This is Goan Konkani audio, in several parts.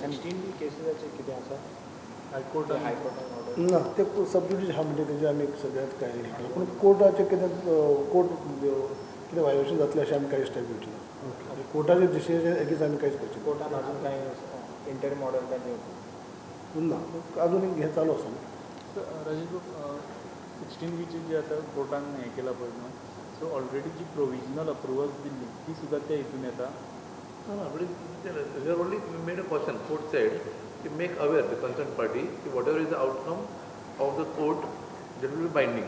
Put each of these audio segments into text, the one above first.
16 बी केसीसाचें कितें आसा? हायकोर्टान. हायकोर्टान ऑर्डर. ना, ते सबज्युडीस आहा म्हणजे तेजे आमी सद्याक काय हें केलां, पूण कोर्टाचें कितें, कोर्ट कितें व्हायोलेशन जातलें अशें आमी कांयच स्टेप घेवचे ना. कोर्टाचे डिसिजन एगेन्स्ट आमी कांयच करचें कोर्टान अजून कांय इंटरीम ऑर्डर काय दिवंक ना. अजून हें चालू आसा न्हू. राजेश बाब, 16 बीचे जे आतां कोर्टान हें केलां पळय न्हू, सो ऑलरेडी जी प्रोविजनल अप्रुवल्स दिल्ली ती सुद्दां त्या हितून येता? No, but they have only made a caution. Court said to make aware the concerned party that whatever is the outcome of the court, that will be binding.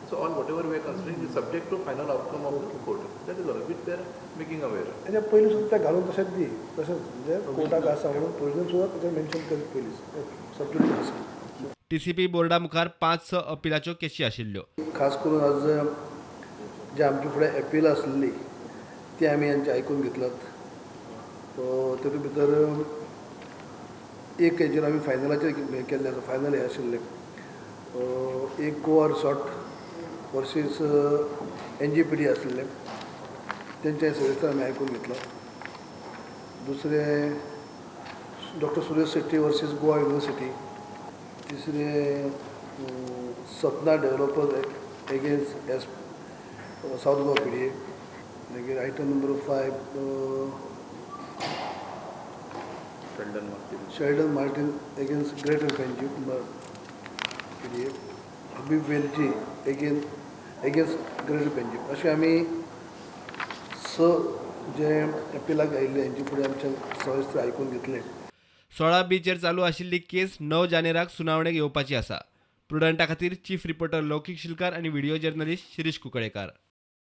So all whatever we are considering is subject to final outcome of the court. That is all, which they are making aware. तेच्या पयलीं सुद्दां ते घालून तशेंच दी, तशेंच म्हणजे कोर्टाक आसा म्हणून प्रोविजन सुद्दां तेजेर मेन्शन करीत पयलींच सबज्युडीस आसा. टीसीपी बोर्डा मुखार 5-6 अपिलाच्यो केशी आशिल्ल्यो. खास करून आज जे आमचे फुडें एपील आसलेली ती आमी यांचे आयकून घेतलात. तातूंत भितर एक हेजेर आमी फायनलाचेर हें केल्लें आसा, फायनल हें आशिल्लें, एक गोवा रिसॉर्ट वर्सीस एनजीपीडी आसलेलें, तेंचें सविस्तर आमी आयकून घेतलां. दुसरें doctor Suresh Shetty versus Goa university, तिसरें सपना developer against S south Goa PDA, मागीर item number 5 Sheldon Martin. Sheldon Martin against greater Panjim PDA, Habib Velji against greater Panjim. अशें आमी 6 जे एपिलाक आयिल्ले हेंचे फुडें आमच्या सविस्तर आयकून घेतले. 16 बीचेर चालू आशिल्ली केस 9 जानेराक सुनावणेक येवपाची आसा. प्रुडंटा खातीर चीफ रिपोर्टर लौकीक शिलकार आनी व्हिडिओ जर्नलिस्ट शिरीष कुंकळेकार.